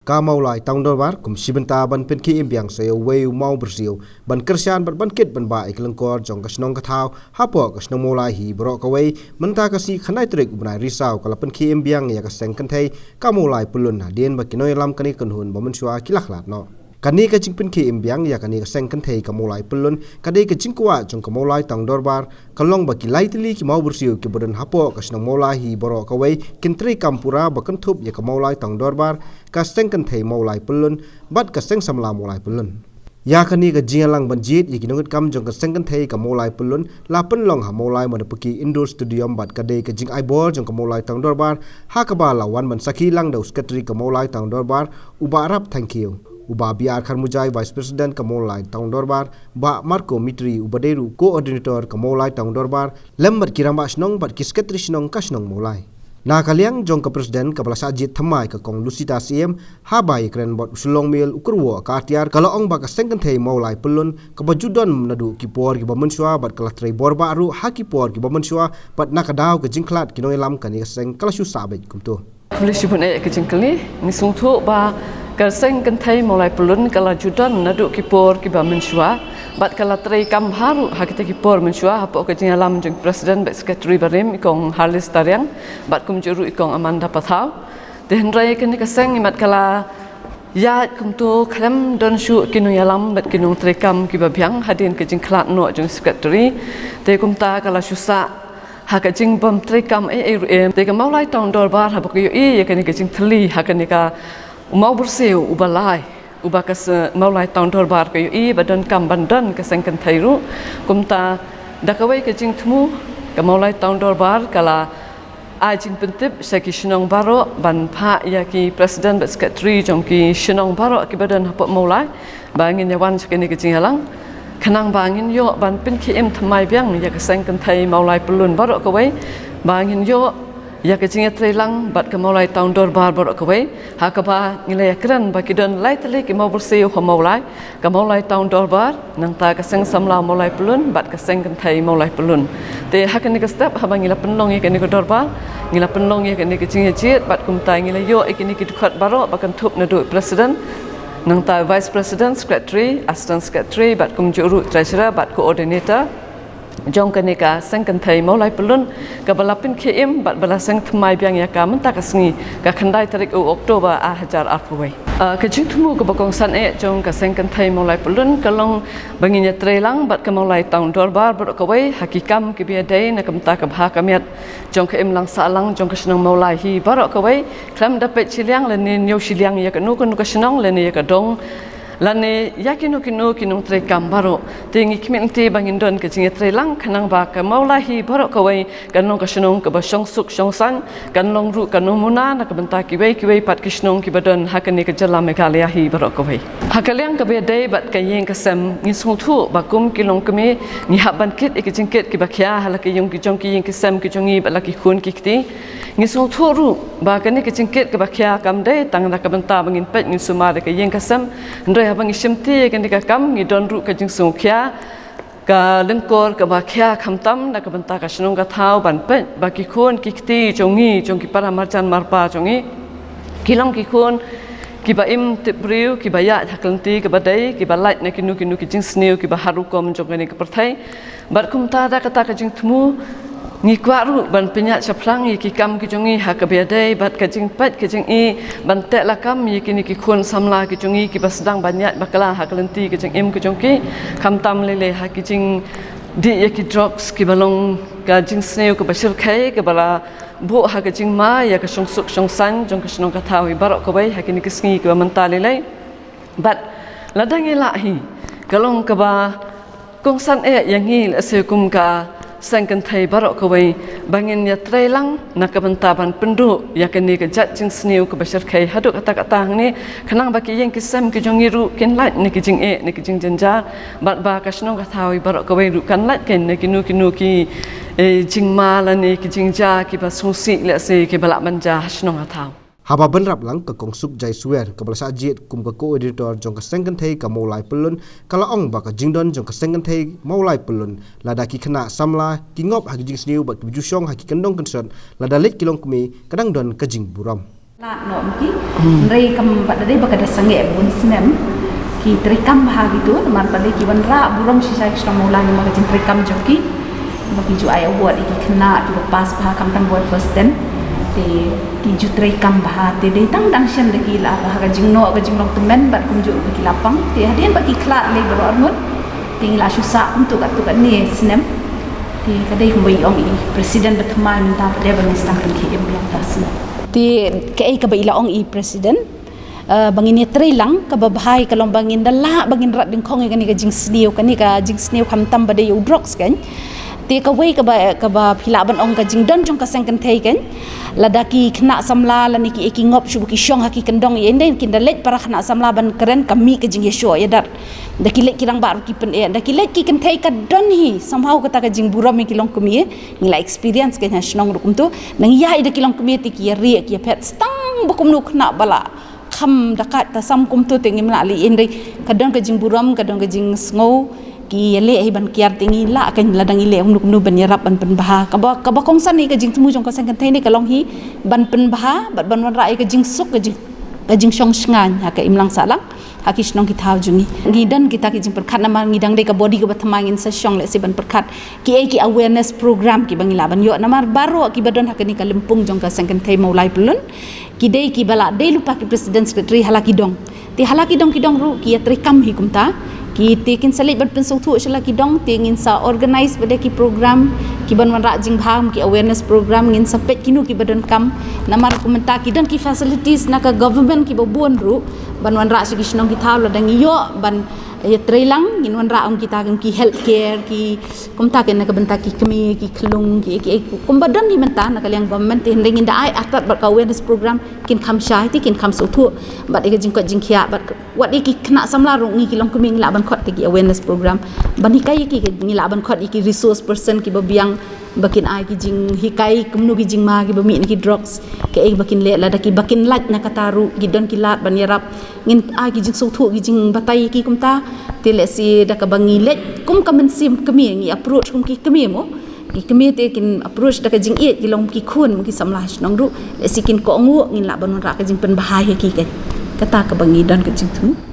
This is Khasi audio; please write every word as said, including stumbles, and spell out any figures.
Ka Mawlai Town Dorbar kum shi bynta ban pynkhie im biang sa ïa uwei u maw byrsiw ban kyrshan bad ban kit ban bah ïa ka lyngkor jong ka shnong ka thaw hapoh ka shnong Mawlai hi baroh kawei, mynta ka sngi khyndai tarik u bnai Risaw ka la pynkhie im biang ïa ka seng kynthei ka Mawlai Pyllun hadien ba ki nongïalam kane ka kynhun ba mynshuwa ki la khlad noh. Kane ka jingpynkhie im biang ïa kane ka seng kynthei ka Mawlai Pyllun ka dei ka jingkwah jong ka Mawlai Town Dorbar, ka long ba ki lai tylli ki maw byrsiw kiba don hapoh ka shnong Mawlai hi baroh kawei kin trei kam pura ba kynthup ïa ka Mawlai Town Dorbar, ka seng kynthei Mawlai Pyllun bad ka seng samla Mawlai Pyllun. Ïa kane ka jingïalang ban jied ïa ki nongkitkam jong ka seng kynthei ka Mawlai Pyllun la pynlong ha Mawlai Madapaki Indoor Stadium bad ka dei ka jingai bor jong ka Mawlai Town Dorbar, ha kaba la wan ban sakhi lang da u Secretary ka Mawlai Town Dorbar, u Bah Rap Thangkhiew, u Bah B R Kharmujai, Vice President ka Mawlai Town Dorbar, Bah Marco Mitri, uba dei ruh u Coordinator ka Mawlai Town Dorbar, lem bad ki rangbah shnong bad ki Secretary shnong ka shnong Mawlai. Na ka liang jong ka President kaba la shah jied thymmai ka Kong Lucita Syiem, haba ïakren bad u Shillong Mail u Kyrwoh Kartiar, ka la ong ba ka seng kynthei Mawlai Pyllun kaba ju don naduh ki por kiba mynshuwa bad ka la trei bor bah ruh ha ki por kiba mynshuwa bad na ka daw ka jingkhlad ki nongïalam kane ka seng ka la shu sah beit kumto. Khublei shibun ïa ka jingkylli. Ngi sngewthuh ba ka seng kynthei Mawlai Pyllun ka la ju don naduh ki por kiba mynshuwa bad ka la trei kam bha ruh ha kita ki por mynshuwa hapoh ka jingïalam jong President bad Secretary barim i Kong Harlis Tariang bad kumjuh ruh i Kong Amanda Pathaw. Te hynrei kane ka seng imat ka la ïaid kumto khlem don shuh ki nongïalam bad ki nongtrei kam kiba biang hadien ka jingkhlad noh jong Secretary. Te kumta ka la shu sah ha ka jingbym trei kam ei ei ruh em. Te ka Mawlai Town Dorbar haba ka ïohi ïa kane ka jingthylli ha kane ka u maw byrsiw uba lai, uba ka se-, Mawlai Town Dorbar ka ïohi ba donkam ban don ka seng kynthei ruh. Kumta da kawei ka jingthmu ka Mawlai Town Dorbar ka la ai jingpyntip sha ki shnong baroh ban phah ïa ki President bad Secretary jong ki shnong baroh kiba don hapoh Mawlai ba ngin ïa wan sha kane ka jingïalang khnang ba ngin ïoh ban pynkhie im thymmai biang ïa ka seng kynthei Mawlai Pyllun baroh kawei, ba ngin ïoh ïa ka jingïatreilang bad ka Mawlai Town Dorbar baroh kawei, ha kaba ngi la ïakren ba ki don lai tylli ki maw byrsiw ha Mawlai, ka Mawlai Town Dorbar, nangta ka seng samla Mawlai Pyllun bad ka seng kynthei Mawlai Pyllun. Te ha kane ka step haba ngi la pynlong ïa kane ka dorbar, ngi la pynlong ïa kane ka jingïajied bad kumta ngi la ïoh ïa kine ki dkhot baroh ba kynthup naduh President, nangta Vice President, Secretary, Assistant Secretary bad kumjuh ruh Treasurer bad Coordinator jong kane ka seng kynthei Mawlai Pyllun kaba la pynkhie im bad ba la seng thymmai biang ïa ka mynta ka sngi ka khyndai tarik u October ar hajar arphew wei. Ah, ka jingthmu kaba kongsan eh jong ka seng kynthei Mawlai Pyllun ka long ba ngin ïatreilang bad ka Mawlai Town Dorbar baroh kawei ha ki kam kiba ïadei na ka bynta ka bha ka miat jong ka imlang sahlang jong ka shnong Mawlai hi baroh kawei, khlem da peit shiliang lane ñiew shiliang ïa kano kano ka shnong lane ïa ka dong lane ïa kino kino ki nongtrei kam baroh. Te ngi khmih lynti ba ngin don ka jingïatreilang khnang ba ka Mawlai hi baroh kawei kan long ka shnong kaba shongsuk shongsaiñ, kan long ruh ka namuna na ka bynta kiwei kiwei pat ki shnong kiba don ha kane ka jylla Meghalaya hi baroh kawei. Ha ka liang kaba ïadei bad ka ïing ka sem, ngi sngewthuh ba kum ki longkmie ngi hap ban kit ïa ki jingkit kiba khia ha la ki ïing ki jong ki ïing ki sem ki jong ngi bad la ki khun ki kti. Ngi sngewthuh ruh ba kane ka jingkit kaba khia kam dei tang na ka bynta ba ngin peit ngin sumar ïa ka ïing ka sem, hynrei haba ngi shimti ïa kane ka kam ngi don ruh ka jingsngewkhia, ka lyngkor kaba khia khamtam na ka bynta ka shnong ka thaw ban peit ba ki khun ki kti jong ngi, jong ki para marjan marpa jong ngi, ki long ki khun kiba im tip briew, kiba ïaid ha ka lynti kaba dei, kiba lait na kino kino ki jingsniew kiba har rukom jong kane ka pyrthei. Bad kumta da kata ka jingthmu ngi kwah ruh ban pynïaid shaphrang ïa ki kam ki jong ngi ha kaba ïadei bad ka jingpeit ka jingïeit ban teh lakam ïa kine ki khun samla ki jong ngi kiba sdang ban ïaid bakla ha ka lynti ka jingim ka jong ki, khamtam lei lei ha ki jingdih ïa ki drugs kiba long ka jingsniew kaba shyrkhei kaba la buh ha ka jingma ïa ka shongsuk shongsaiñ jong ka shnong ka thaw hi baroh kawei ha kine ki sngi kiba mynta lei lei. Bad lada ngi lah hi, ka long kaba kongsan eh ïa ngi lehse kum ka seng kynthei baroh kawei ba ngin ïatreilang na ka bynta ban pynduh ïa kane ka jait jingsniew kaba shyrkhei haduh katta katta hangne, khnang ba ki ïing ki sem ki jong ngi ruh kin lait na ki jingeh na ki jingjynjar bad ba ka shnong ka thaw hi baroh kawei ruh kan lait kein na kino kino ki, eh, jingma lane ki jingjia kiba sngewsih lehse kiba lah ban jia ha shnong ha thaw. Haba bynrap lang, ka Kong Sukjai Swer kaba la shah jied kum ka Coordinator jong ka seng kynthei ka Mawlai Pyllun ka la ong ba ka jingdon jong ka seng kynthei Mawlai Pyllun lada ki khynnah samla ki ngop ha ki jingsniew bad kiba ju shong ha ki kyndong kynshot lada leit ki longkmie ka dang don ka jingburom. Lad noh ki. Hynrei kam pat da dei ba ka da sangeh bun snem. Ki treikam bha kito namar ba dei ki wanrah burom shisha ki shnong Mawlai namar ka jingtreikam jong ki. Ba ki ju ai award ïa ki khynnah kiba pass bha khamtam ba wan first ten. Te ki ju treikam bha te dei tang dang shen da ki la bha ka jingnoh ka jinglong tymmen bad kumjuh ba ki la pang. Te hadien ba ki khlad lei baroh arngut. Te ngi la shu sah kumtu katto katne snem. Te ka dei kumba i ong i president ba thymmai mynta pat dei ba ngi sdang pynkhih ïa u long ta snem. Te kaei kaba i la ong i president, eh, ba ngin ïatrei lang kaba bha ïa ka long ba ngin da lah ba ngin rat dyngkhong ïa kane ka jingsniew, kane ka jingsniew khamtam ba dei ïa u drugs kan. Te kawei kaba, kaba phi lah ban ong ka jingdon jong ka seng kynthei kan. Lada ki khynnah samla lane ki, ki ngop shuh ba ki shong ha ki kyndong ïa indei kin da leit para khynnah samla ban kren ka mih ka jingïashoh ïadar. Da ki leit ki rangbah ruh ki pyneh, da ki leit ki kynthei ka don hi somehow kata ka jingburom ïa ki longkmie. Ngi la experience ka ha shnong ruh kumto. Nang ïa ïa da ki longkmie te ki ïa rieh ki ïa phet stang ba kumno khynnah ba la kham da kat ta sam kumto te ngim lah leh ïa indei. Ka don ka jingburom, ka don ka jingsngew, ki ïa leh hi ban kiar te ngi lah kan lada ngi leh kumno kumno ban ïarap ban pynbha. Kaba, kaba kongsan ïa ka jingthmu jong ka seng kynthei ne ka long hi ban pynbha bad ban wanrah ïa ka jingsuk ka jing, ka jingshong shngaiñ ha ka imlang sahlang. Ha ki shnong ki thaw jong ngi. Ngi don kita ki jingpyrkhat namar ngi dang dei ka body kaba thymmai ngin sa shong lehse ban pyrkhat. Kiei ki awareness program kiba ngi lah ban ïoh namar baroh kiba don ha kane ka lympung jong ka seng kynthei Mawlai Pyllun. Ki dei kiba lah dei lypa ki president secretary ha la ki dong. Te ha la ki dong ki dong ruh ki ïatreikam hi kumta. Ki te kin sa leit ban pynsngewthuh sha la ki dong te ngin sa organize pat de ki program ki ban wanrah jingbha ki awareness program ngin sa peit kino kiba donkam. Namar kumta ki don ki facilities na ka government kiba bun ruh. Ban wanrah sha ki shnong ki thaw lada ngi ïoh ban ïatreilang ngin wanrah kum kita kum ki health care ki kumta ki na ka bynta ki kmie ki khyllung ki, ki, ki kumba don hi mynta na ka liang government te hynrei ngin da ai atat bad ka awareness program kin kham shai te kin kham sngewthuh bad ïa ka jingkoit jingkhiah bad wat ïa ki khynnah samla ruh ngi ki longkmie ngi lah ban khot te ki awareness program ban hikai ïa ki ngi lah ban khot ïa ki resource person kiba biang ba kin ai ki jinghikai kumno ki jingma kiba mih na ki drugs kaei ba kin leh lada kiba kin lait na kata ruh ki don ki lad ban ïarap ngin ai ki jingsngewthuh ki jingbatai ki kumta te lehse da kaba ngi leit kum ka mynsiem kmie ngi approach kum ki kmie mo ki kmie te kin approach da ka jingïeit ki long ki khun ki samla shnong ruh lehse kin kohnguh ngin lah ban wanrah ka jingpynbha ïa ki kata kaba ngi don ka jingthmu.